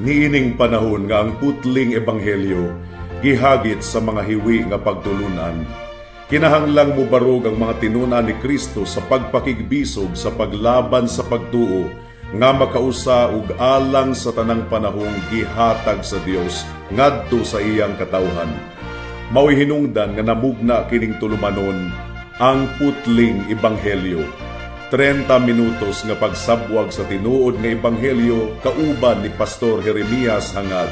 Niining panahon nga ang putling ebanghelyo gihagit sa mga hiwi nga pagtulunan, kinahanglang mubarog ang mga tinun-an ni Kristo sa pagpakigbisog sa paglaban sa pagtuo nga makausa ug alang sa tanang panahong gihatag sa Dios ngadto sa iyang katawhan. Mao'y hinungdan nga namugna kining tulumanon, Ang Putling Ebanghelyo. 30 minutos nga pagsabwag sa tinuod nga ebanghelyo kauban ni Pastor Jeremias Hangad.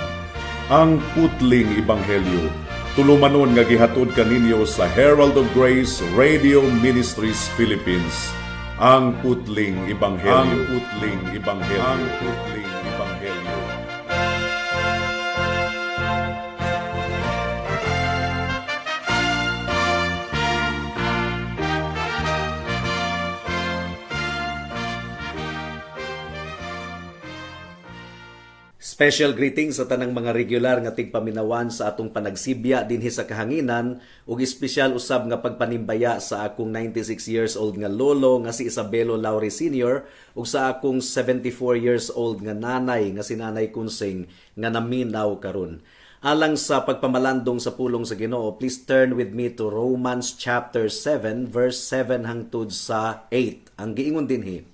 Ang Putling Ebanghelyo, tulumanon nga gihatod kaninyo sa Herald of Grace Radio Ministries Philippines. Ang Putling Ebanghelyo. Ang Putling Ebanghelyo. Ang Putling Ebanghelyo. Special greetings sa tanang mga regular nga tigpaminawan sa atong panagsibya dinhi sa kahanginan ug espesyal usab nga pagpanimbaya sa akong 96 years old nga lolo nga si Isabelo Laure Sr. ug sa akong 74 years old nga nanay nga si Nanay Kunsing nga naminaw karon. Alang sa pagpamalandong sa pulong sa Ginoo, please turn with me to Romans chapter 7 verse 7 hangtod sa 8. Ang giingon dinhi: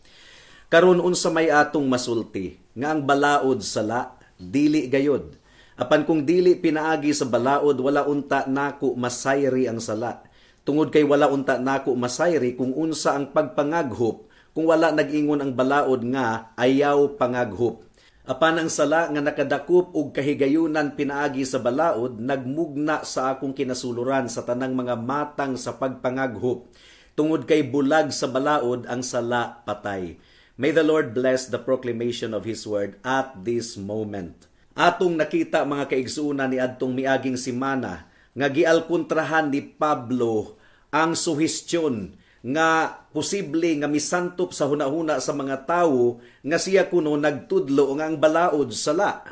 Karon unsa may atong masulti nga ang balaod sala, dili gayod? Apan kung dili pinaagi sa balaod, wala unta nako masayri ang sala. Tungod kay wala unta nako masayri kung unsa ang pagpangaghop kung wala nag-ingon ang balaod nga ayaw pangaghop. Apan ang sala nga nakadakop og kahigayunan pinaagi sa balaod nagmugna sa akong kinasuluran sa tanang mga matang sa pagpangaghop. Tungod kay bulag sa balaod ang sala patay. May the Lord bless the proclamation of His word at this moment. Atong nakita, mga kaigsuonan, ni adtong miaging simana nga gialkontrahan ni Pablo ang suhestyon nga posible nga misantop sa hunahuna sa mga tawo nga siya kuno nagtudlo nga ang balaod sala.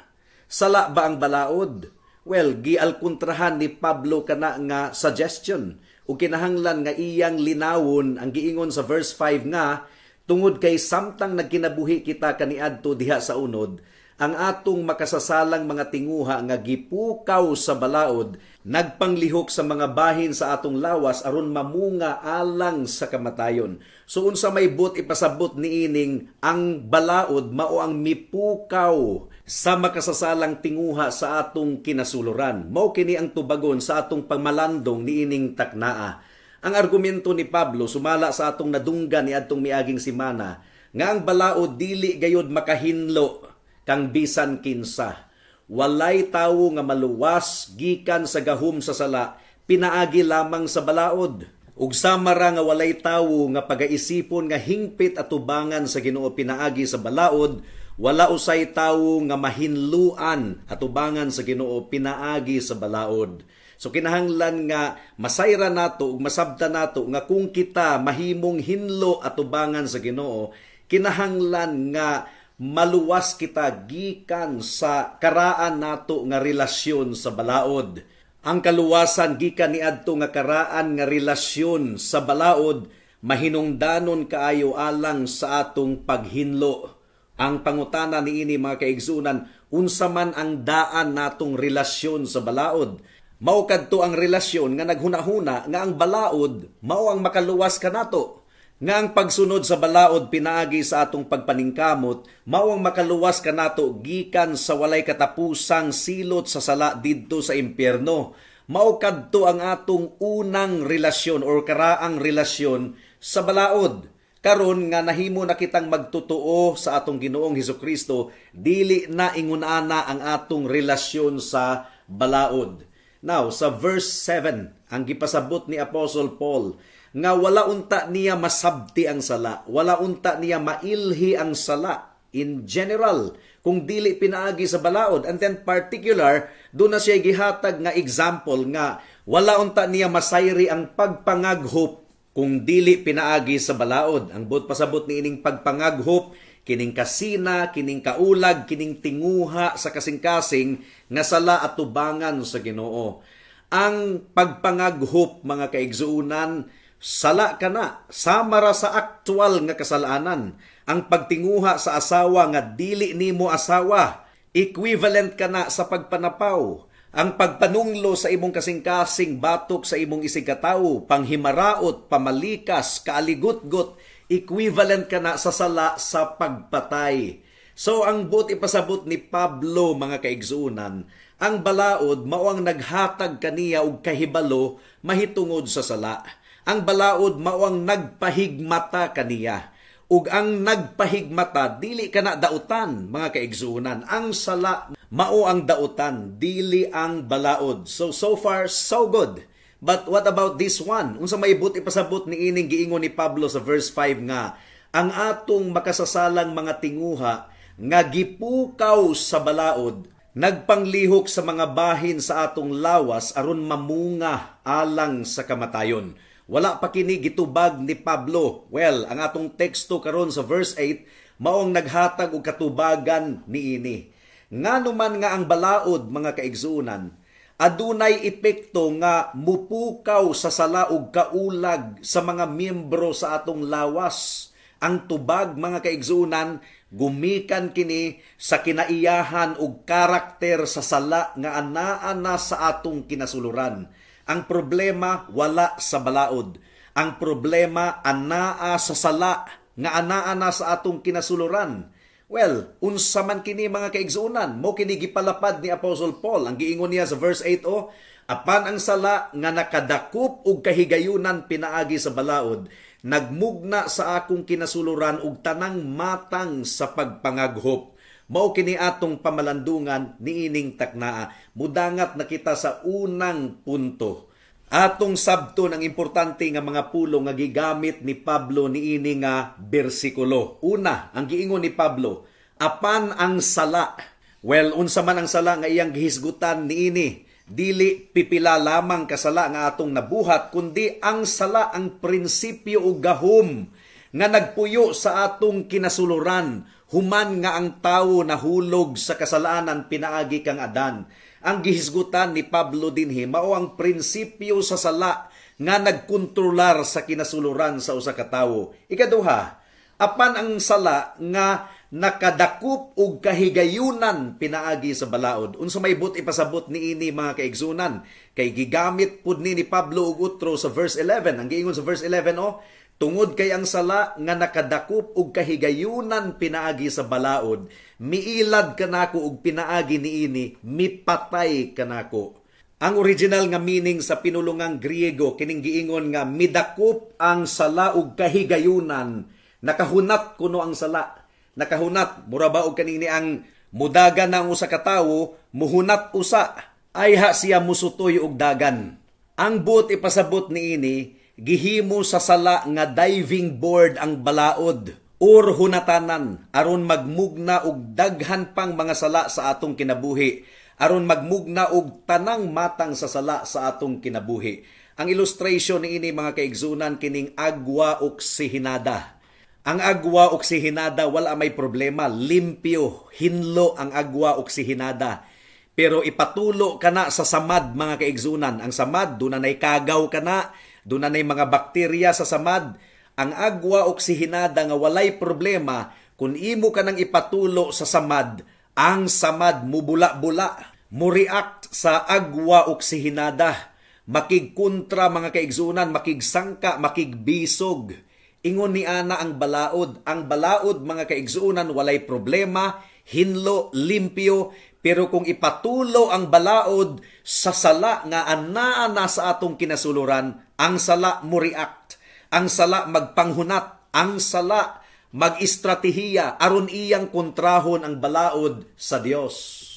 Sala ba ang balaod? Well, gialkontrahan ni Pablo kana nga suggestion ug kinahanglan nga iyang linawon ang giingon sa verse 5 nga tungod kay samtang nagkinabuhi kita kaniadto diha sa unod, ang atong makasasalang mga tinguha nga gipukaw sa balaod nagpanglihok sa mga bahin sa atong lawas aron mamunga alang sa kamatayon. So unsa may but ipasabot niining ang balaod mao ang mipukaw sa makasasalang tinguha sa atong kinasuluran? Mao kini ang tubagon sa atong pamalandong niining taknaa. Ang argumento ni Pablo sumala sa atong nadunggan ni adtong miaging simana nga ang balaod dili gayod makahinlo kang bisan kinsa. Walay tawo nga maluwas gikan sa gahom sa sala pinaagi lamang sa balaod. Ug sama ra nga walay tawo nga pagaisipon nga hingpit atubangan sa Ginoo pinaagi sa balaod, wala usay tawo nga mahinluan atubangan sa Ginoo pinaagi sa balaod. So kinahanglan nga masayra nato ug masabta nato nga kung kita mahimong hinlo atubangan sa Ginoo, kinahanglan nga maluwas kita gikan sa karaan nato nga relasyon sa balaod. Ang kaluwasan gikan niadto nga karaan nga relasyon sa balaod mahinungdanon kaayo alang sa atong paghinlo. Ang pangutana niini, mga kaigsunan, unsa man ang daan natong relasyon sa balaod? Mao kadto ang relasyon nga naghunahuna nga ang balaod mao ang makaluwas kanato. Nga ang pagsunod sa balaod pinaagi sa atong pagpaningkamot mao ang makaluwas kanato gikan sa walay katapusang silot sa sala didto sa impyerno. Mao kadto ang atong unang relasyon or karaang relasyon sa balaod. Karon nga nahimo na kitang magtotoo sa atong Ginoong Hesukristo, dili na ingunana ang atong relasyon sa balaod. Now, sa verse 7, ang gipasabot ni Apostle Paul, nga wala unta niya masabti ang sala, wala unta niya mailhi ang sala in general, kung dili pinaagi sa balaod. And then particular, doon na siya gihatag nga example nga wala unta niya masayri ang pagpangaghop kung dili pinaagi sa balaod. Ang buot pasabot ni ining pagpangaghop, kining kasina, kining kaulag, kining tinguha sa kasing-kasing nga sala at tubangan sa Ginoo. Ang pagpangaghop, mga kaigsuonan, sala ka na, sama ra sa aktual nga kasalanan. Ang pagtinguha sa asawa nga dili nimo asawa, Equivalent kana sa pagpanapaw. Ang pagpanunglo sa imong kasing-kasing batok sa imong isigkatawo, panghimaraot, pamalikas, kaaligutgot, equivalent kana sa sala sa pagpatay. So ang buot ipasabot ni Pablo, mga kaigsuonan, ang balaod mao ang naghatag kaniya og kahibalo mahitungod sa sala. Ang balaod mao ang nagpahigmata kaniya. Ug ang nagpahigmata dili kana dautan, mga kaigsuonan. Ang sala mao ang dautan, dili ang balaod. So so far so good. But what about this one? Unsa may buot ipasabot ni ining giingon ni Pablo sa verse 5 nga ang atong makasasalang mga tinguha nga gipukaw sa balaod nagpanglihok sa mga bahin sa atong lawas aron mamunga alang sa kamatayon? Wala pa kini gitubag ni Pablo. Well, ang atong teksto karon sa verse 8 maong naghatag og katubagan niini. Ngano man nga ang balaod, mga kaigsuonan, adunay epekto nga mupukaw sa sala og kaulag sa mga miyembro sa atong lawas? Ang tubag, mga kaigsuonan, gumikan kini sa kinaiyahan og karakter sa sala nga anaa na sa atong kinasuluran. Ang problema wala sa balaod. Ang problema anaa sa sala nga anaa na sa atong kinasuluran. Well, unsa man kini, mga kaigsuonan? Mo kini gipalapad ni Apostle Paul. Ang giingon niya sa verse 8 oh, apan ang sala nga nakadakop og kahigayunan pinaagi sa balaod nagmugna sa akong kinasuluran og tanang matang sa pagpangaghop. Mao kini atong pamalandungan niining taknaa. Mudangat na kita sa unang punto. Atong sabton ang importante nga mga pulong nga gigamit ni Pablo niini nga bersikulo. Una, ang giingon ni Pablo, apan ang sala. Well, unsa man ang sala nga iyang gihisgutan niini? Dili pipila lamang kasala nga atong nabuhat, kundi ang sala ang prinsipyo o gahom nga nagpuyo sa atong kinasuluran human nga ang tawo nahulog sa kasalanan pinaagi kang Adan. Ang gihisgutan ni Pablo dinhi mao ang prinsipyo sa sala nga nagkontrolar sa kinasuluran sa usa ka tawo. Ikaduha, apan ang sala nga nakadakop og kahigayunan pinaagi sa balaod. Unsa may buot ipasabot niini, mga kaigsuonan? Kay gigamit pud ni Pablo og utro sa verse 11. Ang giingon sa verse 11 oh, tungod kay ang sala nga nakadakop og kahigayunan pinaagi sa balaod, miilad kanako og pinaagi niini mipatay kanako. Ang original nga meaning sa pinulungang Griego kining giingon nga midakop ang sala og kahigayunan, nakahunat kuno ang sala. Nakahunat, mura ba og kanini ang mudagan na ang usa ka tawo, muhunat usa, ayha siya musutoy og dagan. Ang buot ipasabot niini, gihimo sa sala nga diving board ang balaod or hunatanan aron magmugna og daghan pang mga sala sa atong kinabuhi, aron magmugna og tanang matang sa sala sa atong kinabuhi. Ang illustration niini, mga kaigsuonan, kining agwa oksihinada. Ang agwa oksihinada wala may problema, limpyo, hinlo ang agwa oksihinada. Pero ipatulo kana sa samad, mga kaigsuonan. Ang samad, doon na kagaw kana, doon na mga bakterya sa samad. Ang agwa oksihinada nga walay problema, kung imo ka nang ipatulo sa samad, ang samad mubula-bula, mo-react sa agwa oksihinada. Makigkontra, mga kaigsuonan, makigsangka, makigbisog. Ingon ni ana ang balaod. Ang balaod, mga kaigsuonan, walay problema, hinlo, limpyo, pero kung ipatulo ang balaod sa sala nga anaa na sa atong kinasuluran, ang sala mo react, ang sala magpanghunat, ang sala mag-estratehiya aron iyang kontrahon ang balaod sa Dios.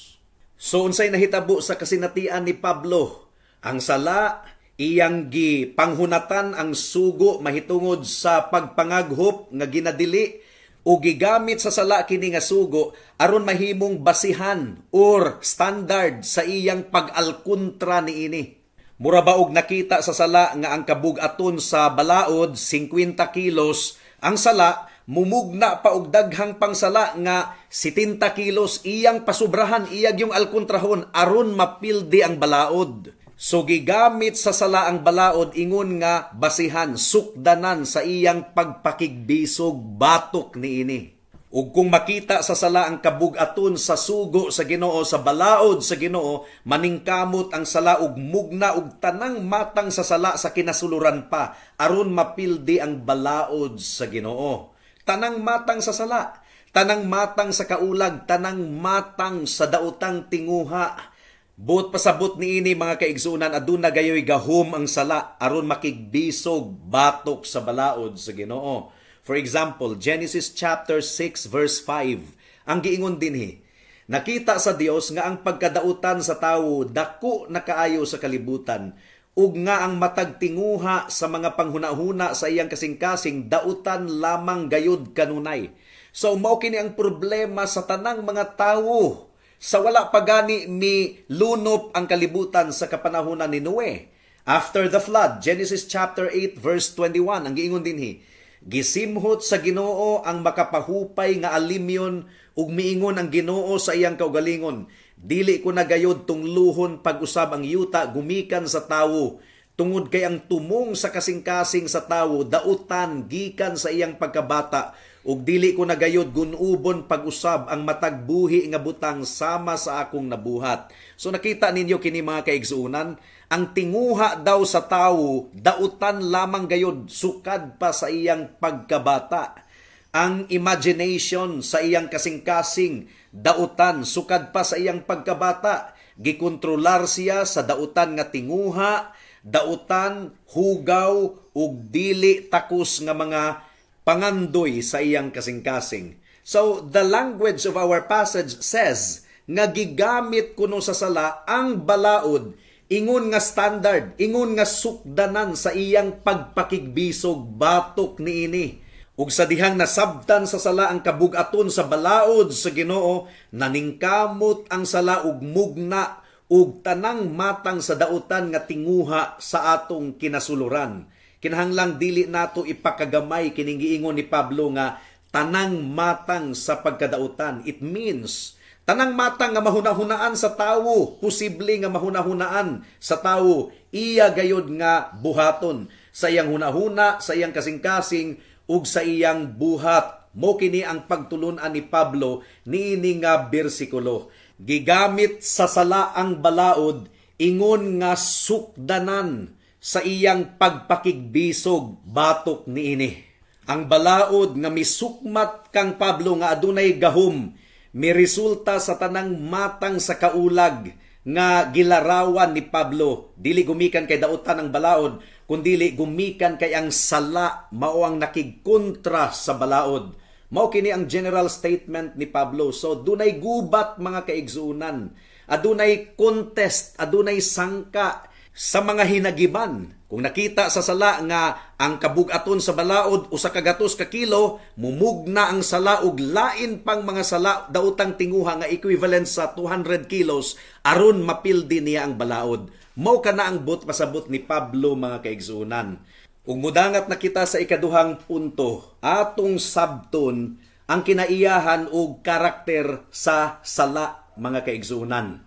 So unsay nahitabo sa kasinatian ni Pablo? Ang sala iyang gipanghunatan ang sugo mahitungod sa pagpangaghop nga ginadili, o gigamit sa sala kini nga sugo aron mahimong basihan or standard sa iyang pag-alkontra niini. Mura ba og nakita sa sala nga ang kabug-aton sa balaod 50 kilos, ang sala mumugna pa og daghang pangsala nga 70 kilos, iyang pasubrahan, iyag yung alkontrahon aron mapildi ang balaod. So gigamit sa sala ang balaod ingon nga basihan, sukdanan sa iyang pagpakigbisog batok niini. Ug kung makita sa sala ang kabug-aton sa sugo sa Ginoo, sa balaod sa Ginoo, maningkamot ang sala ug mugna og tanang matang sa sala sa kinasuluran pa aron mapildi ang balaod sa Ginoo. Tanang matang sa sala, tanang matang sa kaulag, tanang matang sa daotang tinguha. Buot pasabot niini, mga kaigsuonan, aduna gayoy gahom ang sala aron makigbisog batok sa balaod sa Ginoo. For example, Genesis chapter 6 verse 5, ang giingon dinhi, "Nakita sa Dios nga ang pagkadautan sa tawo dako na kaayo sa kalibutan, ug nga ang matag tinguha sa mga panghunahuna sa iyang kasing-kasing dautan lamang gayud kanunay." So mao kini ang problema sa tanang mga tawo sa wala pa gani mi lunop ang kalibutan sa kapanahonan ni Noe. After the flood, Genesis chapter 8 verse 21, ang giingon dinhi, "Gisimhot sa Ginoo ang makapahupay nga alimyon ug miingon ang Ginoo sa iyang kaugalingon, 'Dili ko na gayod tungluhon pag-usab ang yuta gumikan sa tawo, tungod kay ang tumong sa kasing-kasing sa tawo dautan gikan sa iyang pagkabata, ug dili ko na gayod gun-ubon pag-usab ang matag buhi nga butang sama sa akong nabuhat.'" So nakita ninyo kini, mga kaigsuonan, ang tinguha daw sa tawo dautan lamang gayod sukad pa sa iyang pagkabata. Ang imagination sa iyang kasing-kasing dautan sukad pa sa iyang pagkabata. Gikontrolar siya sa dautan nga tinguha, dautan, hugaw ug dili takos nga mga pangandoy sa iyang kasing-kasing. So the language of our passage says nga gigamit kuno sa sala ang balaod ingon nga standard, ingon nga sukdanan sa iyang pagpakigbisog batok niini. Ug sa dihang nasabtan sa sala ang kabug-aton sa balaod sa Ginoo, naningkamot ang sala ug mugna ug tanang matang sa dautan nga tinguha sa atong kinasuluran. Kinahanglang dili nato ipakagamay kining giingon ni Pablo nga tanang matang sa pagkadautan. It means tanang matang nga mahunahunaan sa tawo, posible nga mahunahunaan sa tawo, iya gayod nga buhaton sa iyang hunahuna, sa iyang kasing-kasing ug sa iyang buhat. Mo kini ang pagtulun-an ni Pablo niini nga bersikulo. Gigamit sa sala ang balaod ingon nga sukdanan sa iyang pagpakigbisog batok niini. Ang balaod nga misukmat kang Pablo nga adunay gahom miresulta sa tanang matang sa kaulag nga gilarawan ni Pablo. Dili gumikan kay dautan ang balaod, kundili gumikan kay ang sala mao ang nakigkontra sa balaod. Mao kini ang general statement ni Pablo. So dunay gubat, mga kaigsuonan, adunay contest, adunay sangka sa mga hinagiban. Kung nakita sa sala nga ang kabug-aton sa balaod 100 ka kilo, mumugna ang sala og lain pang mga sala, daotang tinguha nga equivalent sa 200 kilos aron mapildi niya ang balaod. Mao kana ang buot pasabot ni Pablo, mga kaigsuonan. Ug mudangat na kita sa ikaduhang punto, atong sabton ang kinaiyahan og karakter sa sala, mga kaigsuonan.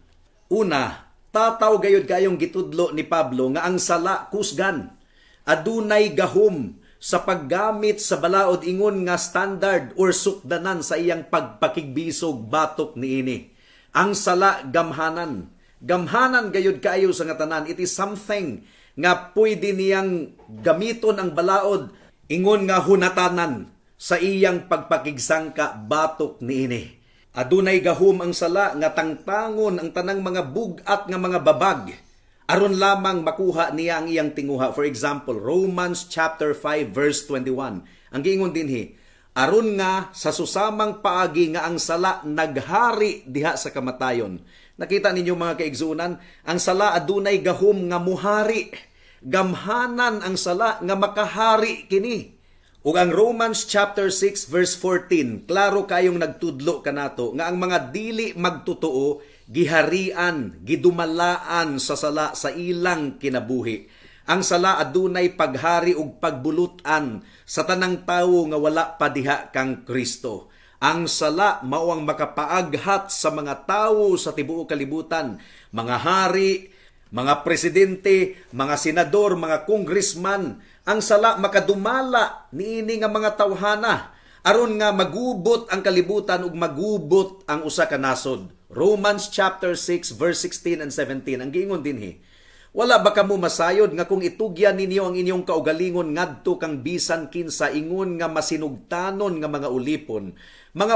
Una, tataw gayod kayong gitudlo ni Pablo nga ang sala kusgan. Adunay gahom sa paggamit sa balaod ingon nga standard or sukdanan sa iyang pagpakigbisog batok niini. Ang sala gamhanan. Gamhanan gayod kaayo sa nga tanan. It is something nga pwede niyang gamiton ang balaod ingon nga hunatanan sa iyang pagpakigsangka batok niini. Adunay gahom ang sala nga tangtangon ang tanang mga bug-at nga mga babag aron lamang makuha niya ang iyang tinguha. For example, Romans chapter 5 verse 21. Ang giingon dinhi, "Aron nga sa susamang paagi nga ang sala naghari diha sa kamatayon." Nakita ninyo, mga kaigsuonan, ang sala adunay gahom nga muhari. Gamhanan ang sala nga makahari kini. Ug ang Romans chapter 6 verse 14, klaro kayong nagtudlo kanato nga ang mga dili magtotoo giharian, gidumalaan sa sala sa ilang kinabuhi. Ang sala adunay paghari ug pagbulutan sa tanang tawo nga wala pa diha kang Kristo. Ang sala mao ang makapaaghat sa mga tawo sa tibuok kalibutan, mga hari, mga presidente, mga senador, mga congressman. Ang sala makadumala niini nga mga tawhana. aron nga magubot ang kalibutan ug magubot ang usa ka nasod. Romans chapter 6 verse 16 and 17 ang giingon dinhi. Wala ba kamo masayod nga kung itugyan ninyo ang inyong kaugalingon ngadto kang bisan kinsa ingon nga masinugtanon nga mga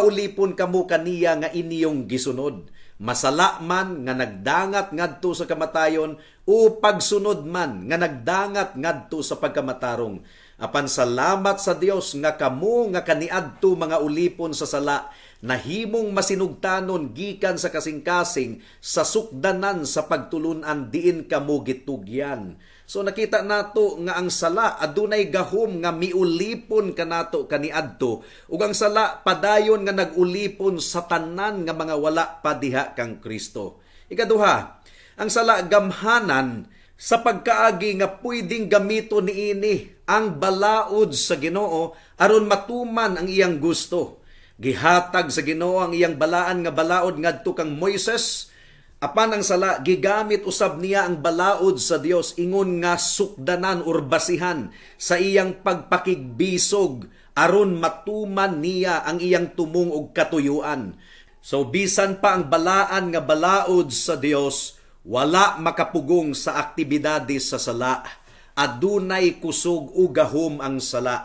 ulipon kamo kaniya nga inyong gisunod, masala man nga nagdangat ngadto sa kamatayon o pagsunod man nga nagdangat ngadto sa pagkamatarong. Apan salamat sa Dios nga kamo nga kaniadto mga ulipon sa sala nahimong masinugtanon gikan sa kasing-kasing sa sukdanan sa pagtulunan diin kamo gitugyan. So nakita nato nga ang sala adunay gahom nga miulipon kanato kaniadto, ug ang sala padayon nga nagulipon sa tanan nga mga wala pa diha kang Kristo. Ikaduha, ang sala gamhanan sa pagkaagi nga pwedeng gamiton niini ang balaod sa Ginoo aron matuman ang iyang gusto. Gihatag sa Ginoo ang iyang balaan nga balaod ngadto kang Moises, apan ang sala gigamit usab niya ang balaod sa Dios ingon nga sukdanan or basihan sa iyang pagpakigbisog aron matuman niya ang iyang tumong og katuyuan. So bisan pa ang balaan nga balaod sa Dios wala makapugong sa aktibidades sa sala. Adunay kusog o gahom ang sala.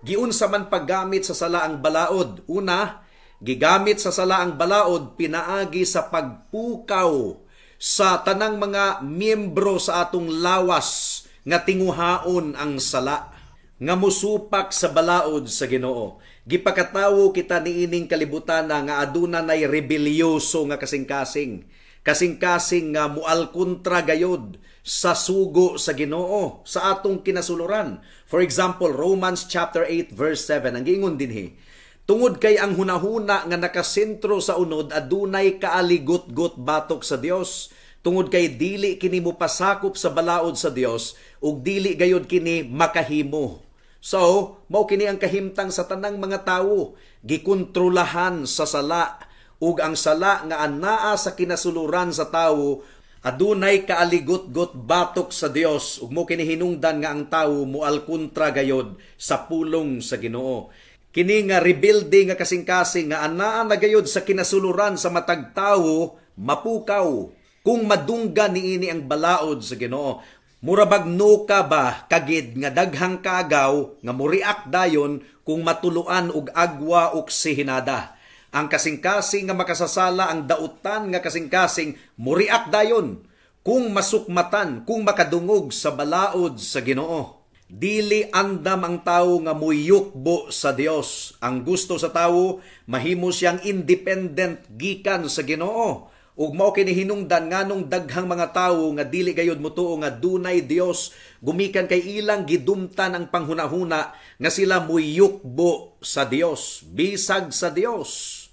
Giunsa man paggamit sa sala ang balaod? Una, gigamit sa sala ang balaod pinaagi sa pagpukaw sa tanang mga miyembro sa atong lawas nga tinguhaon ang sala, nga musupak sa balaod sa Ginoo. Gipakatawo kita niining kalibutan nga aduna nay rebelyoso nga kasing-kasing. Kasing-kasing nga mualkontra gayod sa sugo sa Ginoo sa atong kinasuluran. For example, Romans chapter 8 verse 7 ang giingon dinhi. Tungod kay ang hunahuna nga nakasentro sa unod adunay kaaligot-got batok sa Dios. Tungod kay dili kini mopasakop sa balaod sa Dios ug dili gayod kini makahimo. So, mao kini ang kahimtang sa tanang mga tawo, gikontrolahan sa sala, ug ang sala nga anaa sa kinasuluran sa tawo adunay kaaligot-got batok sa Dios ug mo kini hinungdan nga ang tawo moalkontra gayod sa pulong sa Ginoo. Kini nga rebelde nga kasing-kasing nga anaa na gayod sa kinasuluran sa matag tawo mapukaw kung madungga niini ang balaod sa Ginoo. Mura bag nuka ba kagid nga daghang kagaw nga moriak dayon kung matuluan og agwa oksihenada. Ang kasing-kasing nga makasasala, ang dautan nga kasing-kasing muriak dayon kung masukmatan, kung makadungog sa balaod sa Ginoo. Dili andam ang tawo nga muyukbo sa Dios. Ang gusto sa tawo mahimo siyang independent gikan sa Ginoo. Ug mao kini hinungdan nganong daghang mga tawo nga dili gayud motuo nga dunay Dios, gumikan kay ilang gidumtan ang panghunahuna nga sila muyukbo sa Dios, bisag sa Dios.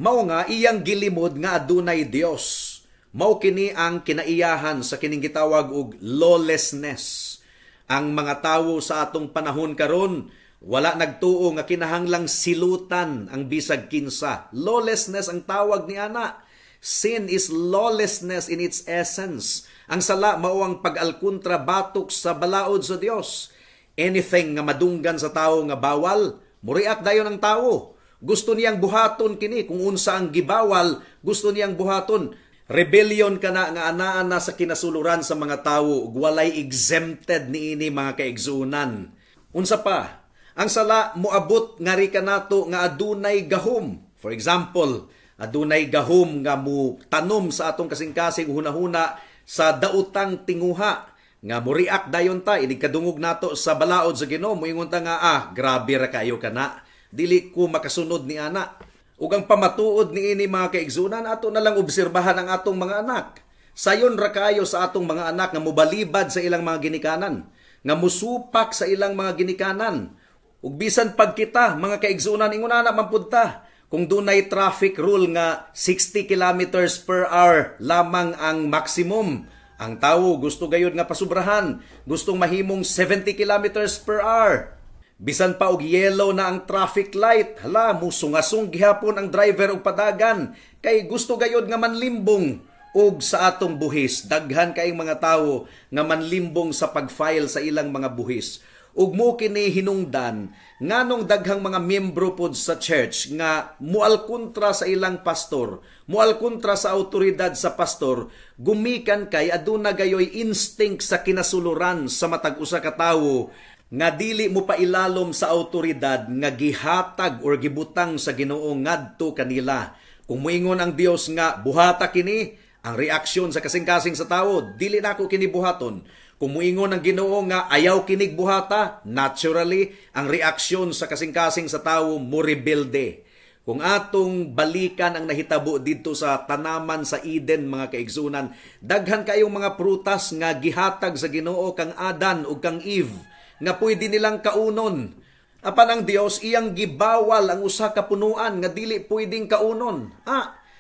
Mao nga iyang gilimod nga adunay Dios. Mao kini ang kinaiyahan sa kining gitawag og lawlessness. Ang mga tawo sa atong panahon karon wala nagtuo nga kinahanglang silutan ang bisag kinsa. Lawlessness ang tawag ni ana. Sin is lawlessness in its essence. Ang sala mao ang pag-alkontra batok sa balaod sa Dios. Anything nga madunggan sa tawo nga bawal, muriak dayon ang tawo. Gusto niyang buhaton kini kung unsa ang gibawal, gusto niyang buhaton. Rebellion kana nga anaa na sa kinasuluran sa mga tawo ug walay exempted niini mga kaigsuonan. Unsa pa? Ang sala moabot ngari kanato nga adunay gahom. For example, adunay gahom nga mo tanom sa atong kasing-kasing hunahuna sa daotang tinguha nga moriak dayon ta inig kadungog nato sa balaod sa Ginoo, moingon ta nga grabe ra kayo kana, dili ko makasunod ni ana. Ug ang pamatuod niini mga kaigsunan, ato na lang obserbahan ang atong mga anak. Sayon ra kayo sa atong mga anak nga mobalibad sa ilang mga ginikanan, nga musupak sa ilang mga ginikanan. Ug bisan pag kita mga kaigsunan, ingon ana man pud ta. Kung dunay traffic rule nga 60 kilometers per hour lamang ang maximum, ang tawo gusto gayud nga pasubrahan, gustong mahimong 70 kilometers per hour. Bisan pa og yellow na ang traffic light, hala, musungasong gihapon ang driver og padagan kay gusto gayud nga manlimbong. Og sa atong buhis, daghan kaayong mga tawo nga manlimbong sa pag-file sa ilang mga buhis. Ug mo kini hinungdan nganong daghang mga miyembro pod sa church nga mual kontra sa ilang pastor, mual kontra sa autoridad sa pastor, gumikan kay aduna gayoy instinct sa kinasuluran sa matag usa ka tawo nga dili mo pailalom sa autoridad nga gihatag or gibutang sa Ginoo ngadto kanila. Kung muingon ang Dios nga buhata kini, ang reaksyon sa kasing-kasing sa tawo, dili nako kini buhaton. Kung muingon ang Ginoo nga ayaw kinig buhata, naturally ang reaksyon sa kasing-kasing sa tawo morebelde. Kung atong balikan ang nahitabo didto sa tanaman sa Eden, mga kaigsunan, daghan kayong mga prutas nga gihatag sa Ginoo kang Adan ug kang Eve nga pwede nilang kaunon. Apan ang Dios iyang gibawal ang usa ka punuan nga dili pwedeng kaunon.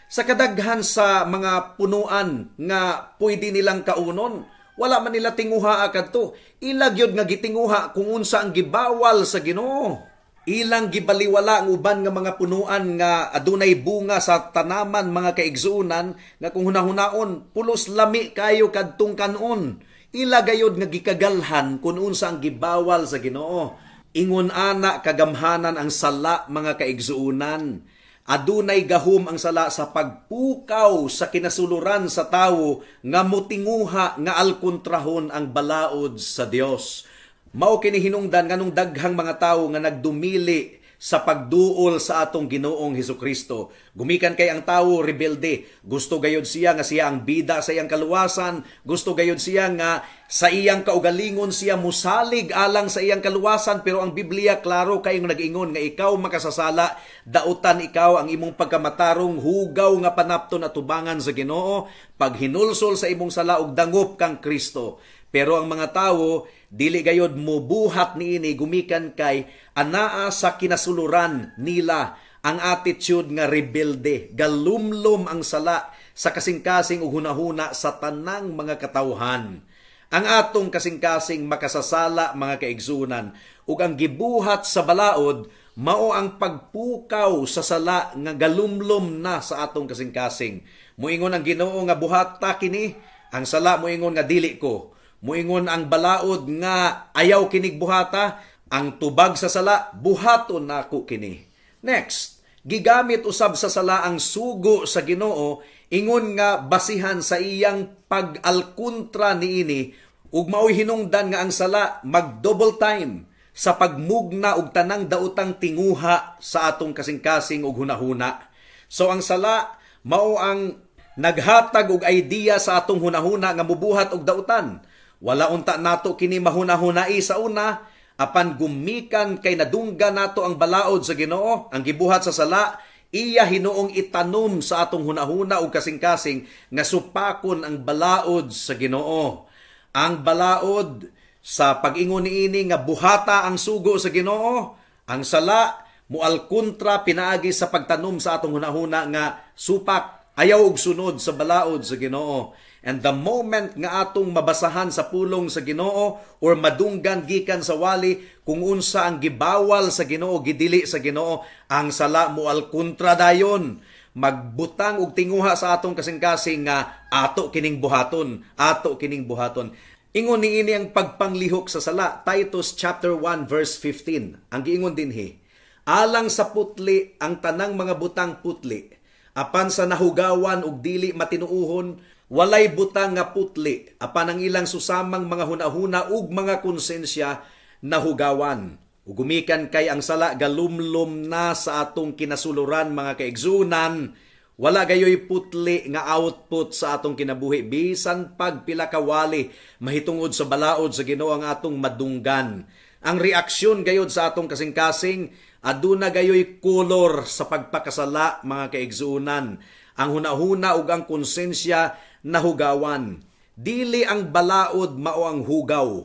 Sa kadaghan sa mga punuan nga pwede nilang kaunon, wala man nila tinguha kadto. Ila gyud nga gitinguha kung unsa ang gibawal sa Ginoo. Ilang gibaliwala ang uban nga mga punuan nga adunay bunga sa tanaman, mga kaigsuonan, nga kung hunahunaon pulos lami kayo kadtong kanon. Ila gayod nga gikagalhan kung unsa ang gibawal sa Ginoo. Ingon ana kagamhanan ang sala, mga kaigsuonan. Adunay gahum ang sala sa pagpukaw sa kinasuluran sa tawo nga mutinguha nga alkontrahon ang balaod sa Dios. Mao kini hinungdan nganong daghang mga tawo nga nagdumili sa pagduol sa atong Ginoong Hesukristo. Gumikan kay ang tawo rebelde. Gusto gayod siya nga siya ang bida sa iyang kaluwasan. Gusto gayod siya nga sa iyang kaugalingon siya musalig alang sa iyang kaluwasan. Pero ang Biblia klaro kayong nag-ingon nga ikaw makasasala, dautan ikaw ang imong pagkamatarong hugaw nga panapton at tubangan sa Ginoo, paghinulsol sa imong sala ug dangop kang Kristo. Pero ang mga tawo dili gayod mubuhat niini gumikan kay anaa sa kinasuluran nila ang attitude nga rebelde. Galumlum ang sala sa kasing-kasing ug hunahuna sa tanang mga katawhan. Ang atong kasing-kasing makasasala, mga kaigsunan, ug ang gibuhat sa balaod mao ang pagpukaw sa sala nga galumlum na sa atong kasing-kasing. Muingon ang Ginoo nga buhat ta kini, ang sala muingon nga dili ko. Muingon ang balaod nga ayaw kinig buhata, ang tubag sa sala, buhaton nako kini. Next, gigamit usab sa sala ang sugo sa Ginoo ingon nga basihan sa iyang pag-alkontra niini, ug maoy hinungdan nga ang sala mag-double time sa pagmugna og tanang daotang tinguha sa atong kasing-kasing ug hunahuna. So ang sala mao ang naghatag og idea sa atong hunahuna nga mubuhat og dautan. Wala unta nato kini mahunahunai sa una, apan gumikan kay nadungga nato ang balaod sa Ginoo, ang gibuhat sa sala, iya hinuong itanom sa atong hunahuna ug kasing-kasing nga supakon ang balaod sa Ginoo. Ang balaod sa pag-ingon niini nga buhata ang sugo sa Ginoo, ang sala mualkontra pinaagi sa pagtanom sa atong hunahuna nga supak, ayaw og sunod sa balaod sa Ginoo. And the moment nga atong mabasahan sa pulong sa Ginoo or madunggan gikan sa wali kung unsa ang gibawal sa Ginoo, gidili sa Ginoo, ang sala mualkontra dayon. Magbutang og tinguha sa atong kasing-kasing nga ato kining buhaton, ato kining buhaton. Ingon niini ang pagpanglihok sa sala, Titus chapter 1 verse 15. Ang giingon dinhi, alang sa putli ang tanang mga butang putli, apan sa nahugawan ug dili matinuohon, walay butang nga putli, apan ang ilang susamang mga hunahuna ug mga konsensya nahugawan. Ug gumikan kay ang sala galumlum na sa atong kinasuluran, mga kaigsunan, wala gayoy putli nga output sa atong kinabuhi bisan pag pila ka wali mahitungod sa balaod sa Ginoo ang atong madunggan. Ang reaksyon gayod sa atong kasing-kasing aduna gayoy kolor sa pagpakasala, mga kaigsunan. Ang hunahuna ug ang konsensya nahugawan. Dili ang balaod mao ang hugaw.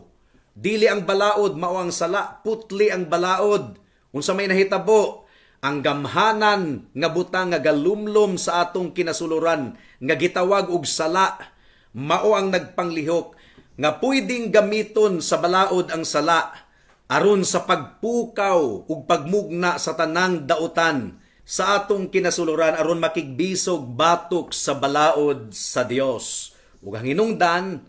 Dili ang balaod mao ang sala, putli ang balaod. Unsa may nahitabo, ang gamhanan nga butang nga galumlum sa atong kinasuluran nga gitawag og sala mao ang nagpanglihok nga pwedeng gamiton sa balaod ang sala aron sa pagpukaw ug pagmugna sa tanang dautan sa atong kinasuluran aron makigbisog batok sa balaod sa Dios. Ug ang hinungdan,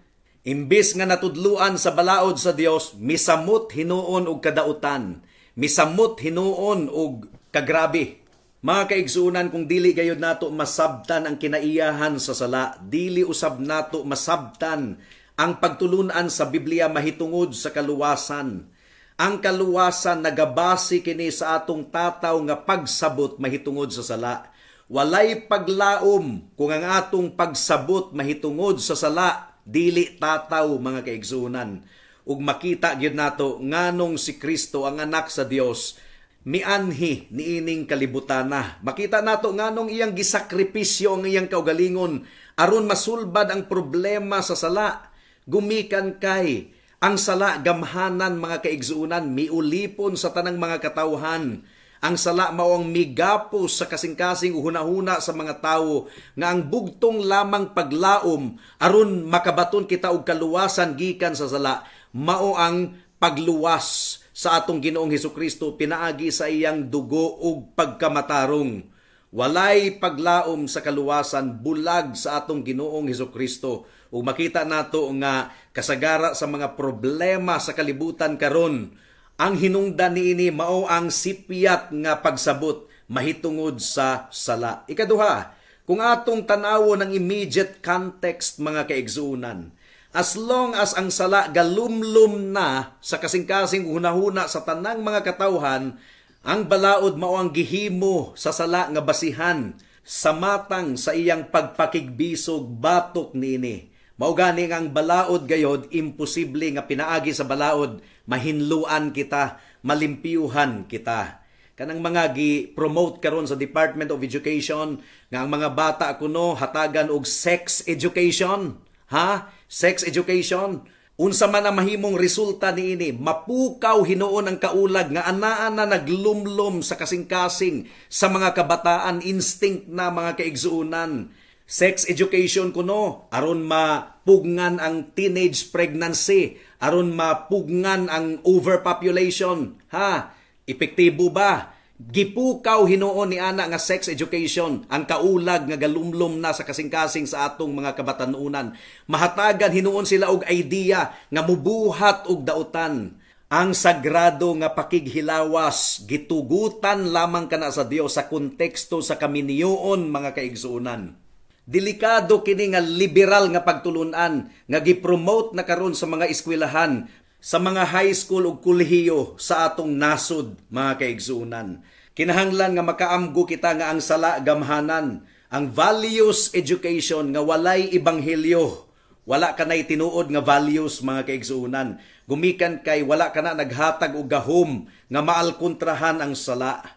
Imbis nga natudluan sa balaod sa Dios, misamot hinuon og kadautan, misamot hinuon og kagrabe. Mga kaigsuonan, kung dili gayud nato masabtan ang kinaiyahan sa sala, dili usab nato masabtan ang pagtulunan sa Biblia mahitungod sa kaluwasan. Ang kaluwasan nagabase kini sa atong tataw nga pagsabot mahitungod sa sala. Walay paglaom kung ang atong pagsabot mahitungod sa sala dili tataw, mga kaigsuonan. Ug makita gyud nato nganong si Kristo, ang anak sa Dios, mianhi niining kalibutana. Makita nato nganong iyang gisakripisyo ang iyang kaugalingon aron masulbad ang problema sa sala. Gumikan kay ang sala gamhanan, mga kaigsuonan, miulipon sa tanang mga katawhan. Ang sala mao ang migapos sa kasing-kasing uhuna-huna sa mga tawo nga ang bugtong lamang paglaom aron makabaton kita og kaluwasan gikan sa sala mao ang pagluwas sa atong Ginoong Hesukristo pinaagi sa iyang dugo ug pagkamatarong. Walay paglaom sa kaluwasan bulag sa atong Ginoong Hesukristo. Ug makita nato nga kasagara sa mga problema sa kalibutan karon, ang hinungdan niini mao ang sipyat nga pagsabot mahitungod sa sala. Ikaduha, kung atong tanawon ang immediate context, mga kaigsuonan, as long as ang sala galumlum na sa kasing-kasing hunahuna sa tanang mga katawhan, ang balaod mao ang gihimo sa sala nga basihan sa matang sa iyang pagpakigbisog batok niini. Mao gani nga ang balaod gayod, imposible nga pinaagi sa balaod mahinluan kita, malimpyuhan kita. Kanang mga gi-promote karon sa Department of Education nga ang mga bata kuno hatagan og sex education. Ha? Sex education. Unsa man ang mahimong resulta niini, mapukaw hinuon ang kaulag nga anaa na naglumlum sa kasing-kasing sa mga kabataan, instinct na, mga kaigsuonan. Sex education kuno aron mapugngan ang teenage pregnancy, aron mapugngan ang overpopulation. Ha? Epektibo ba? Gipukaw hinuon ni ana nga sex education ang kaulag nga galumlum na sa kasing-kasing sa atong mga kabatanunan. Mahatagan hinuon sila og idea nga mubuhat og dautan. Ang sagrado nga pakighilawas gitugutan lamang kana sa Dios sa konteksto sa kaminyoon, mga kaigsuonan. Delikado kini nga liberal nga pagtulunan nga gipromote na karon sa mga eskwelahan, sa mga high school ug kolehiyo sa atong nasod, mga kaigsuonan. Kinahanglan nga makaamgo kita nga ang sala gamhanan, ang values education nga walay ebanghelyo. Wala kanay tinuod nga values, mga kaigsuonan. Gumikan kay wala kana naghatag og gahom nga maalkontrahan ang sala.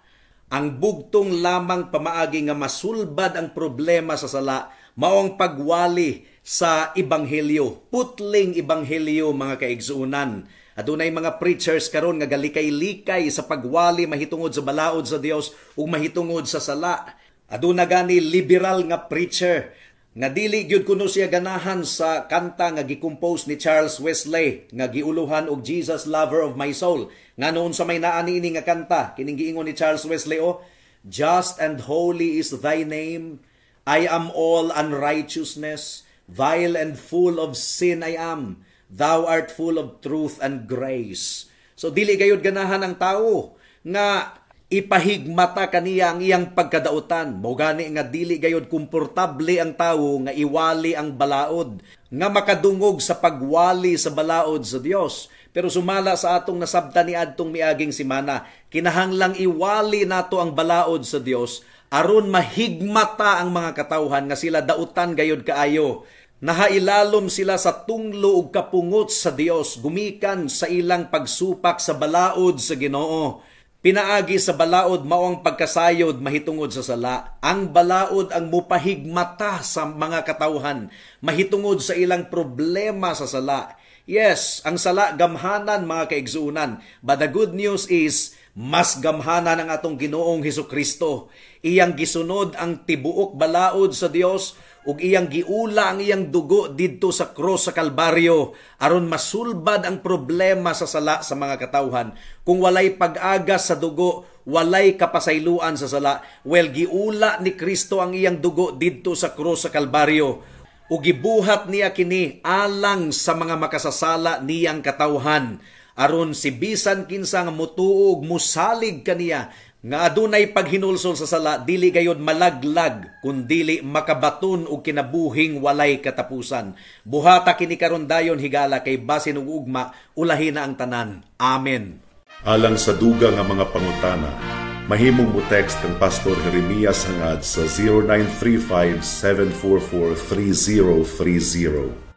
Ang bugtong lamang pamaagi nga masulbad ang problema sa sala mao ang pagwali sa ebanghelyo, putling ebanghelyo, mga kaigsuonan. Adunay mga preachers karon nga galikay-likay sa pagwali mahitungod sa balaod sa Dios ug mahitungod sa sala. Aduna gani liberal nga preacher nga dili gyud kuno siya ganahan sa kanta nga gi-compose ni Charles Wesley nga giuluhan og "Jesus Lover of My Soul". Nga noon sa may naa niini nga kanta, kining giingon ni Charles Wesley oh, "Just and holy is thy name. I am all unrighteousness, vile and full of sin I am. Thou art full of truth and grace." So dili gayud ganahan ang tao nga ipahigmata kaniya ang iyang pagkadautan. Mao gani nga dili gayud komportable ang tawo nga iwali ang balaod, nga makadungog sa pagwali sa balaod sa Dios. Pero sumala sa atong nasabtan ni adtong miaging semana, kinahanglang iwali nato ang balaod sa Dios aron mahigmata ang mga katawhan nga sila dautan gayud kaayo. Nahailalom sila sa tunglo ug kapungot sa Dios gumikan sa ilang pagsupak sa balaod sa Ginoo. Pinaagi sa balaod mao ang pagkasayod mahitungod sa sala. Ang balaod ang mupahigmata sa mga katawhan mahitungod sa ilang problema sa sala. Yes, ang sala gamhanan, mga kaigsuonan. But the good news is, mas gamhanan ang atong Ginoong Hesus Kristo. Iyang gisunod ang tibuok balaod sa Dios ug iyang giula ang iyang dugo didto sa krus sa Kalbaryo aron masulbad ang problema sa sala sa mga katawhan. Kung walay pag-agas sa dugo, walay kapasayloan sa sala. Well, giula ni Kristo ang iyang dugo didto sa krus sa Kalbaryo. Ug gibuhat niya kini alang sa mga makasasala niyang katawhan, aron si bisan kinsa nga mutuo ug musalig kaniya nga adunay paghinulsol sa sala, dili gayod malaglag kun dili makabaton og kinabuhing walay katapusan. Buhata kini karon dayon, higala, kay basin ug ugma ulahi na ang tanan. Amen. Alang sa dugang nga mga pangutana, mahimong mo text kang Pastor Jeremias Hangad sa 0935 744 3030.